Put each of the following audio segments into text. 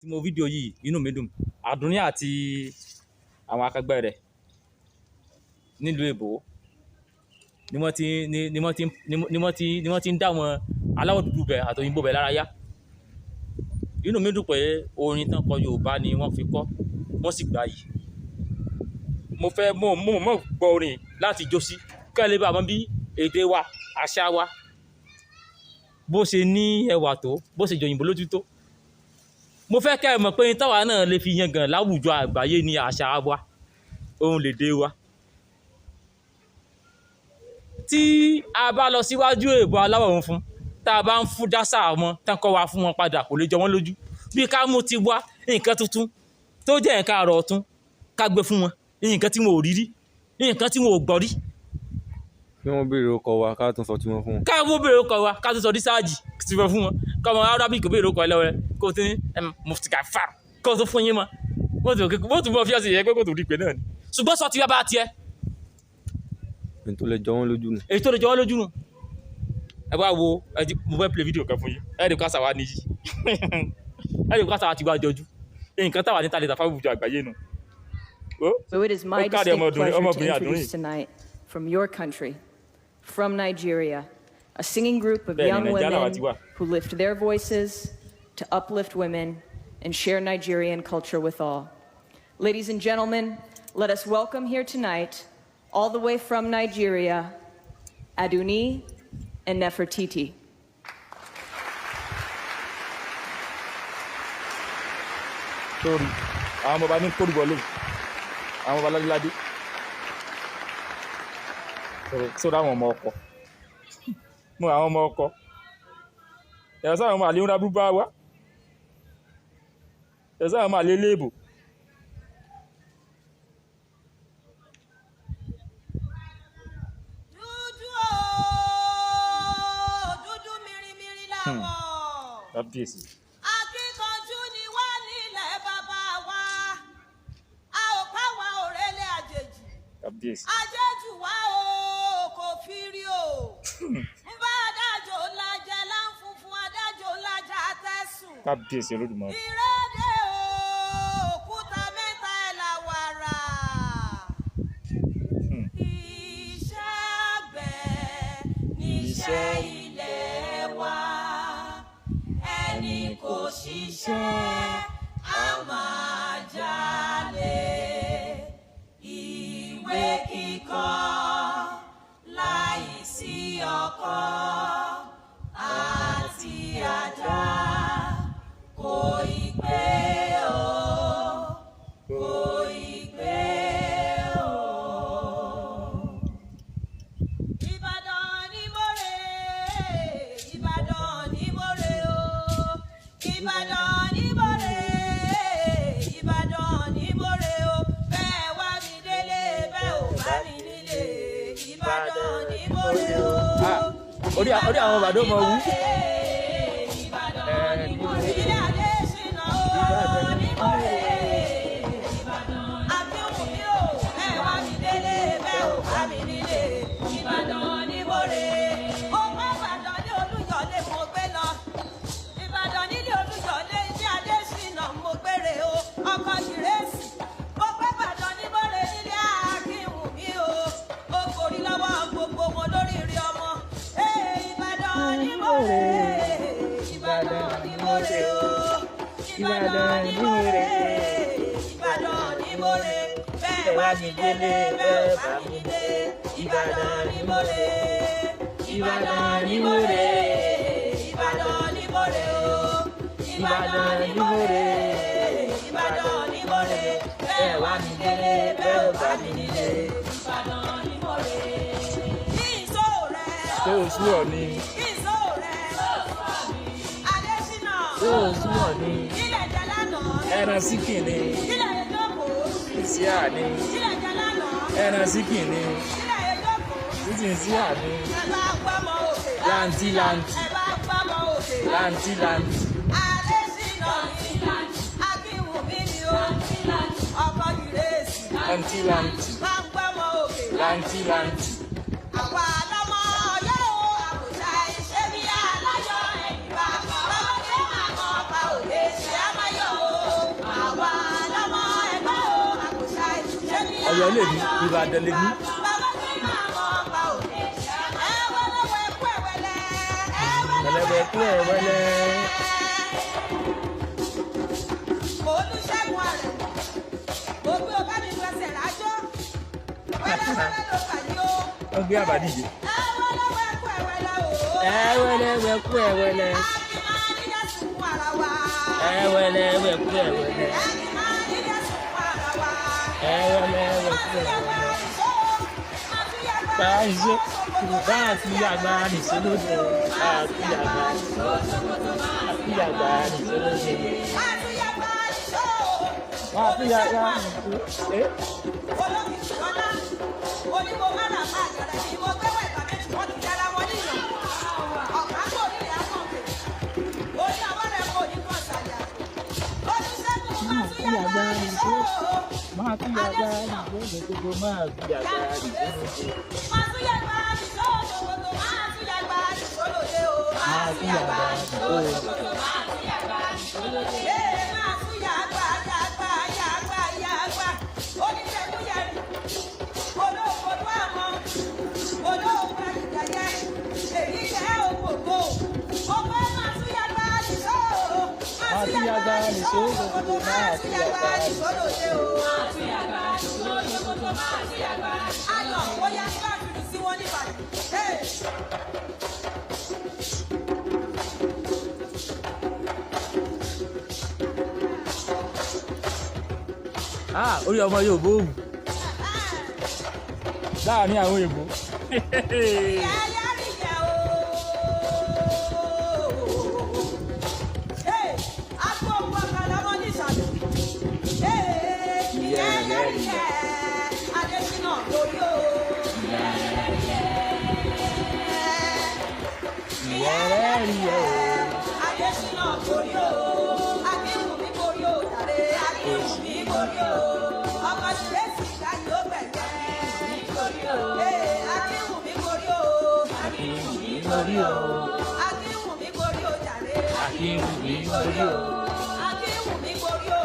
Tí mo fídíò yìí, inú mi dùn. Àdùnní àti àwọn akẹgbẹ́ rẹ̀ nílùú èbó ni wọ́n ti ni wọ́n ti ni wọ́n ti ni wọ́n ti ń dá wọn aláwọ̀ dúdú bẹ̀ àtòyìnbó bẹ̀ lára yá. Inú mi dùn pé orin tán kọ, Yorùbá ni wọ́n fi kọ́, wọ́n sì gbà yìí. Mo fẹ́ mo gbọ́ orin láti jó sí kẹ́ ẹ lè bá mọ̀ bí èdè wa, àṣà wa, bó ṣe ní ẹwà tó, bó ṣe jòyìnbó lójú tó. Mo fẹ́ kẹ́ ẹ mọ̀ pé táwa náà lè fi yangàn láwùjọ àgbáyé ní àṣà wa, òun lèdè wa. Tí a bá lọ síwájú èèbó aláwọ̀ funfun, tá a bá ń fún dásà wọn tán kọ́ wa fún wọn padà, kò lè jọ wọ́n lójú. Bí ká mú ti wá nǹkan tuntun tó jẹ́ nǹkan àrà ọ̀tun, ká gbé fún wọn, nǹkan tí wọn ò rí rí, nǹkan tí wọn ò gbọ́ rí. Kí wọ́n béèrè orúkọ wa, ká tún sọ tiwọn fún wọn. Ká wọ́n béèrè orúkọ wa, ká tún sọ dísáàjì tí wọ́n fún wọn. Kọ́ ọmọ Arabic béèrè orúkọ ẹ lọ́wọ́ rẹ, kó o tún ní Mufti Gafar, kó o tún fún yín mọ́. Wọ́n tún mọ́ fíọ́sì yẹn pé kó tó rí pé náà ni, ṣùgbọ́n sọ ti wá bá tiẹ̀. Èyí tó lè jọ wọ́n lójú nù. Èyí tó lè jọ wọ́n lójú nù. Ẹ wá wo, mo fẹ́ play video kan fún yín. Ẹ rí kásá wa níyì, ẹ rí kásá wa ti wá jọjú, nǹkan táwa ní tàlẹ́tà fáwọn àwùjọ àgbáyé nù. So it is my Ó káre distinct ọmọbìnrin pleasure to ọmọbìnrin Àdùnní. introduce tonight from your country, from Nigeria, a singing group of Bẹ́ẹ̀ni, young Nàìjíríà làwa women ti wà. who lift their voices to uplift women and share Nigerian culture with all. Ladies and gentlemen, let us welcome here tonight, all the way from Nigeria, Aduni and Nefertiti. Sórí àwọn ọmọ ọba ní kórìbọ lóhùn, àwọn ọba ládéládé, sórí àwọn ọmọ ọkọ mọ, àwọn ọmọ ọkọ yàtọ̀ sáwọn ọmọ àlè ńlá búbá wa, yàtọ̀ sáwọn ọmọ àlè léèbò. Dúdú o, dúdú mirimiri láwọ̀. Kábíyèsí. Akíkanjú ni wá nílẹ̀ bàbá wa, a ò káwa òrèlé àjèjì. Kábíyèsí. Àjèjì wa o kò fi rí o ń bá adájọ́ ńlá jẹ láǹfunfun, adájọ́ ńlá jẹ àtẹ̀sùn. Kábíyèsí Olódùmarè. Ìrédè o, òkúta mẹ́ta ẹ̀ là wàrà. Iṣẹ́ àgbẹ̀ níṣẹ́ ilẹ̀ wa, ẹni kò ṣiṣẹ́ á máa jalè. Ìwé kíkọ́ láìsí ọkọ́ àti àdá kò ì pé o, kò ì pé o. Ìbàdàn ni mo rè, Ìbàdàn ni mo rè o. Ìbàdàn ni mo rè, Ìbàdàn ni mo rè o. Bẹ́ẹ̀ wá mi délé, bẹ́ẹ̀ ò bá mi nílé. Ìbàdàn ni mo rè o. Ah, orí àwọn bàdó mọ wú. Ìbàdàn ni mo rè. Ilé Adéṣínà o ni mo rè. Akínwùmí o, ẹ wá mi délé, bẹ́ẹ̀ ò bá mi nílé. Ìbàdàn ni mo rè. Ó pẹ́ Ìbàdàn ní Olúyọ̀lé mo gbé lọ. Ìbàdàn nílé Olúyọ̀lé, ilé Adéṣínà mo gbére o. Ọkọ̀ ìrẹsì. Mo pẹ́ Ìbàdàn ní mo rè nílé Akínwùmí o. Ó gorí lọ́wọ́ gbogbo wọn lórí rí ọmọ. Ee, Ìbàdàn ni mo rè. Ìbàdàn ni mo rè o. Ìbàdàn ni mo rè. Ìbàdàn ni mo rè. Bẹ́ẹ̀ wá mi délé, bẹ́ẹ̀ ò bá mi nílé. Ìbàdàn ni mo rè. Ìbàdàn ni mo rè. Ìbàdàn ni mo rè o. Ìbàdàn ni mo rè. Ìbàdàn ni mo rè. Bẹ́ẹ̀ wá mi délé, bẹ́ẹ̀ ò bá mi nílé. Ìbàdàn ni mo rè. Ìṣó rẹ̀. Tó o sú ọ ni. Ìṣó rẹ̀. Adéṣínà. Tó o sú ọ ni. Kílẹ̀ jẹ lánàá. Ẹran síkìn ni. Kílẹ̀ yẹ jókòó. Síà ni. Kílẹ̀ jẹ lánàá. Ẹran síkìn ni. Kílẹ̀ yẹ jókòó. Títì síà ni. Ẹ bá gbọ́mọ òkè. Láǹtí láǹtí. Ẹ bá gbọ́mọ òkè. Láǹtí láǹtí. Adéṣínà mi. Akínwùmí ni o. Ọkọ ìrẹsì. Láǹtí láǹtí. Bá ń gbọ́mọ òkè. Láǹtí láǹtí. Àwa lọ́mọ Ọ̀yọ́ o, àbùsà ìṣe bí aláyọ̀ ẹ̀yìn bá. Bàbá ṣé máa mọ ọba òde ṣe á máa yọ̀ o. Ọ̀yọ́ lèmi, Ìbàdàn lèmi. Ẹlẹ́wẹ̀ kú ẹ̀wẹ́lẹ́. Olùṣègùn àrẹ, gbogbo ọba mi gbẹsẹ̀ rájọ́, wẹ́lẹ́wẹ́lẹ́ ló fàyè o. Wọ́n gbé àbádìje. Ẹwẹ́lẹ́wẹ́ kú ẹ̀wẹ́lẹ́ o. Ẹ̀wẹ́lẹ́wẹ̀ kú ẹ̀wẹ́lẹ́. A kì máa nílẹ̀ sunkún ara wa. Ẹ̀wẹ́lẹ́wẹ̀ kú ẹ̀wẹ́lẹ́. A kì máa nílẹ̀ sunkún ara wa. Ẹ̀wẹ́lẹ́wẹ̀ kú ẹ̀wẹ́lẹ́. Báyìí bá àti àgbà nìṣó lóde. Àti àgbà nìṣó. Àti àgbà nìṣó lóde. Àti àgbà nìṣó. Ẹ́ Máa fi àgbà nìṣó. Máa fi àgbà nìṣó lóde. Máa fi àgbà nìṣó lóde. Máa fi àgbà nìṣó lóde. Máa fi àgbà nìṣó lóde. Máa fi àgbà nìṣó Ayọ̀ bóyá bá fìlú sí wọn níbàdàn. Hey! Ah, orí ọmọ Yorùbá òwú láàrin àwọn èèbó. Ìyẹ́rẹ́rìyẹ́ o. Adésínà borí o, Akínwùmí borí o, jàre Akínwùmí borí o, ọkọ̀ ṣèṣì ìdáyé ó gbẹ̀yẹ́. Ee, Akínwùmí borí o, Akínwùmí borí o. Akínwùmí borí o, jàre Akínwùmí borí o. Akínwùmí borí o,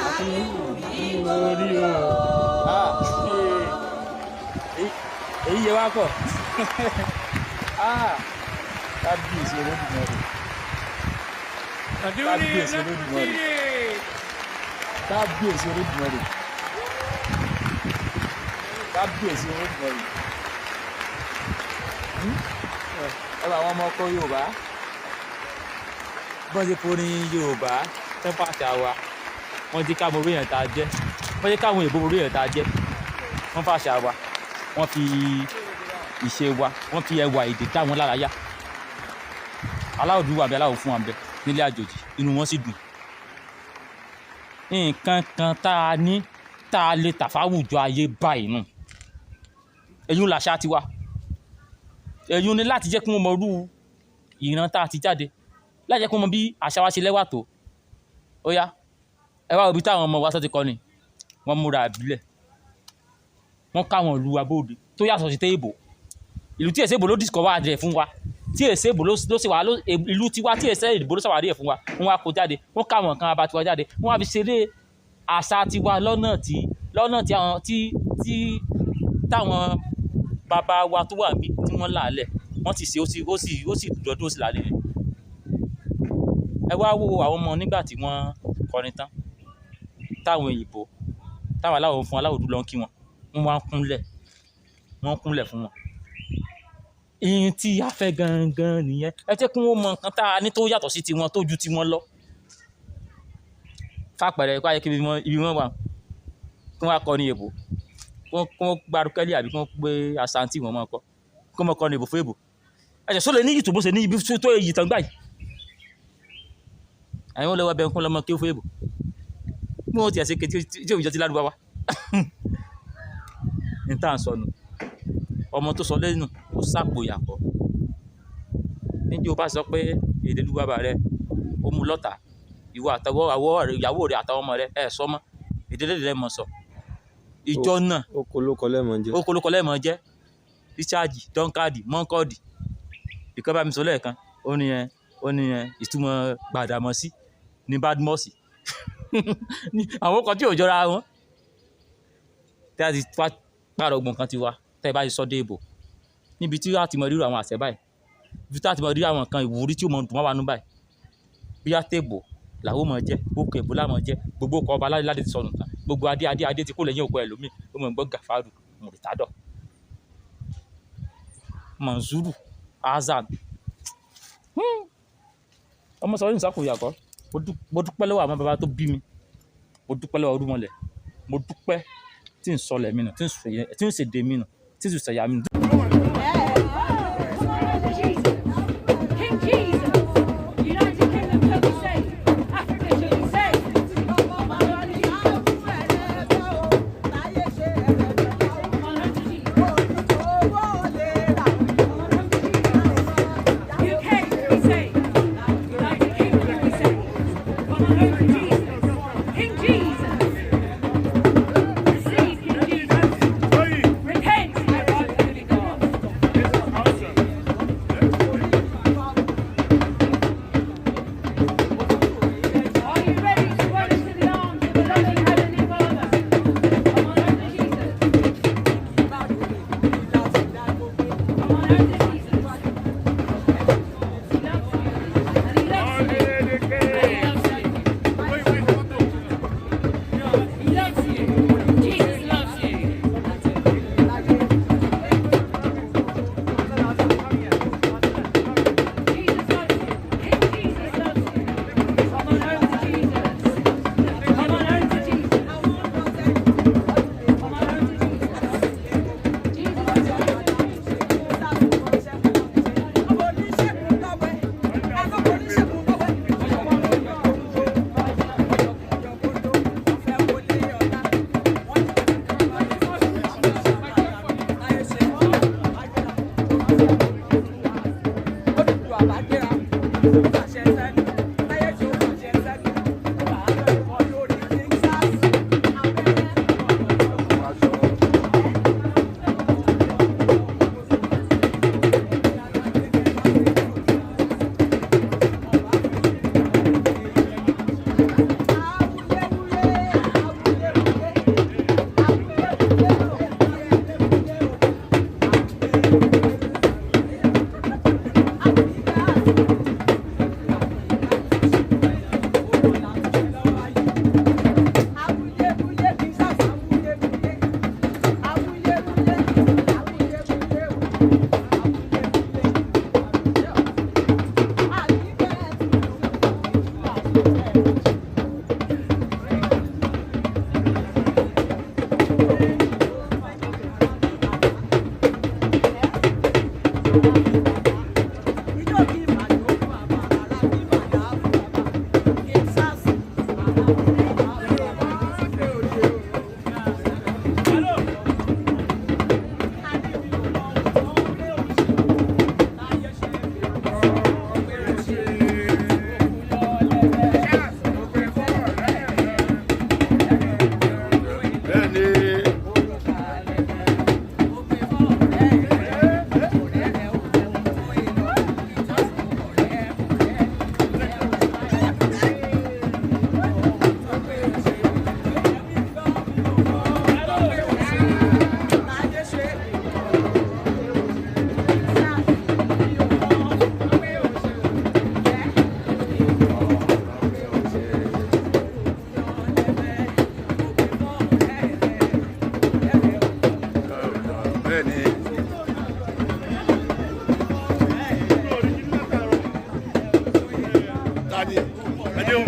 Akínwùmí borí o. Ah, èyí yẹ wá pọ̀. Ah, kábíyèsí Olódùmarè. Kábíyèsí Olódùmarè. Kábíyèsí Olódùmarè. Kábíyèsí Olódùmarè. Hmm? Ẹ bá àwọn ọmọ ọkọ Yorùbá. Bọ́n ṣe forin Yorùbá tán fàṣà wa. Wọ́n jẹ́ ká mọ orí èèyàn tá a jẹ́. Wọ́n jẹ́ káwọn èèbó mọ orí èèyàn tá a jẹ́. Wọ́n fàṣà wa. Wọ́n fi ìṣe wa. Wọ́n fi ẹwà èdè dá wọn lára yá. Aláwọ̀ dúdú wà bí aláwọ̀ fún wa ń bẹ nílé àjòjì, inú wọn sì dùn. Nǹkan kan tá a ní tá a lè tà fáwùjọ ayé báyìí nù. Èyí ń làṣà tiwa. Èyí ni láti jẹ́ kí wọ́n mọ irú ìran tá a ti jáde. Láti jẹ́ kí wọ́n mọ bí àṣà wa ṣe lẹ́wà tó. Ó yá, ẹ wá wo ibi táwọn ọmọ wa tó ti kọ́ni. Wọ́n múra ìbílẹ̀. Wọ́n káwọn ìlú wa bóde tó yàtọ̀ sí téèbò. Ìlú tí èsè èbò ló discover rẹ̀ fún wa. Tí èsè èbò ló sì wá ìlú tiwa tí èsè èbò ló ṣàwárí ẹ̀ fún wa. Wọ́n wá kó jáde. Wọ́n káwọn nǹkan abá tiwa jáde. Wọ́n wá fi ṣeré àṣà tiwa lọ́nà tí lọ́nà tí àwọn tí tí táwọn bàbá wa tó wà níbí tí wọ́n là á lẹ̀. Wọ́n ti ṣe ó sì dọdún ó sì là á lẹ̀. Ẹ wá wo àwọn ọmọ nígbà tí wọ́n kọrin tán. Táwọn òyìnbó, táwọn aláwọ̀ funfun aláwọ̀ dúdú lọ ń kí wọn. Wọ́n wá ń kúnlẹ̀. Wọ́n ń kúnlẹ̀ fún wọn. Ìyìn tí a fẹ́ gangan nìyẹn. Ẹ jẹ́ kí wọ́n mọ nǹkan tá a ní tó yàtọ̀ sí tiwọn tó ju tiwọn lọ. Fàpẹẹrẹ kó ayé kí ibi wọn wà. Kí wọ́n á kọrin èbó. Kí wọ́n gba Rukeli àbí kí wọ́n gbé Ashanti wọn máa kọ. Kí wọ́n máa kọrin èbó fún èbó. Ẹ jẹ́ sọ lè ní iyì tó bó ṣe ní ibi tó iyì tán gbà yìí. Àyẹ̀wò lọ́wọ́ bẹ ń kún lọ́mọ kí ó fún èbó. Bí wọ́n ti ẹ̀ ṣe ké tí òjò ti lárúbáwá. Ní tá à ń sọ nù. Ọmọ tó sọ lẹ́nu ó sàpò ìyàkọ́. Níbi ó bá sọ pé èdè ìlú bàbá rẹ, ó mú lọ́tà. Ìwọ àtọwọ́ àwọ̀ rẹ, ìyàwó rẹ àtàwọn ọmọ rẹ, ẹ sọ mọ́. Èdè lédè lẹ mọ̀ sọ. Ìjọ náà. Ó kó lóko lẹ́mọ̀ jẹ́. Ó kó lóko lẹ́mọ̀ jẹ́. Richard, Dunkard, Monkord. Ìkan bá mi sọ lẹ́ẹ̀kan. Ó ní ẹ, ó ní ẹ, ìtumọ̀ Gbàdàmọ́sí ní Badmọ́sì. Àwọn kan tí ò jọra wọn. Tẹ́ a ti wá pààrọ̀ gbọ̀n kan ti wa, tẹ́ ẹ bá ti sọ dé ìbò níbi tí a ti mọ rírọ àwọn àṣẹ báyìí, ibi tí a ti mọ rírọ àwọn nǹkan ìwúrí tí ó mọ dùn mọ́ wa nú báyìí, bí a tèbò làwọn mọ̀ jẹ́, ókè ìbò làwọn jẹ́, gbogbo ọkọ̀ ọba aládé ti sọnù tán, gbogbo adé adé adé ti kó lẹ́yìn òkú ẹlòmíì, ó mọ̀ gbọ́ Gàfárù Mùrítádọ̀, Manzuru Hasan. Ọmọ sọ̀rọ̀ ní sàkóyà kọ́. Mo dúpẹ́ lọ́wọ́ àwọn bàbá tó bí mi, mo dúpẹ́ lọ́wọ́ Orúmọlẹ̀, mo dúpẹ́ tí ń sọlẹ̀ mi nù, tí ń ṣèdè mi nù, tí ń ṣẹ̀yà mi nù. King Jesus, United Kingdom shall be safe, Africa shall be safe. Come on home to Jesus. Come on home to Jesus. UK will be safe. United Kingdom will be safe. Come on home to Jesus. King Jesus. Receive King Jesus. Repent, O right holy God. Are you ready to run into the arms of the loving Heavenly Father? Come on home to Jesus. Come on home to Jesus. He loves you. And he loves you. And he loves you. He loves you. Jesus loves you. Jesus loves you. King Jesus loves you. Come on home to Jesus. Come on home to Jesus. Come on home to Jesus. Jesus loves you. Bẹ́ẹ̀ni. Bẹ́ẹ̀ni. Tani. Ẹdínwó.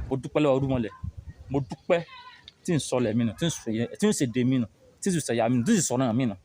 Mo dúpẹ́ lọ́wọ́ Orúmọlẹ̀, mo dúpẹ́ tí ń sọlẹ̀ mi nù, tí ń ṣèdè mi nù, tí ń ṣẹ̀yà mi nù, tí ń sọ̀rọ̀ mi nù.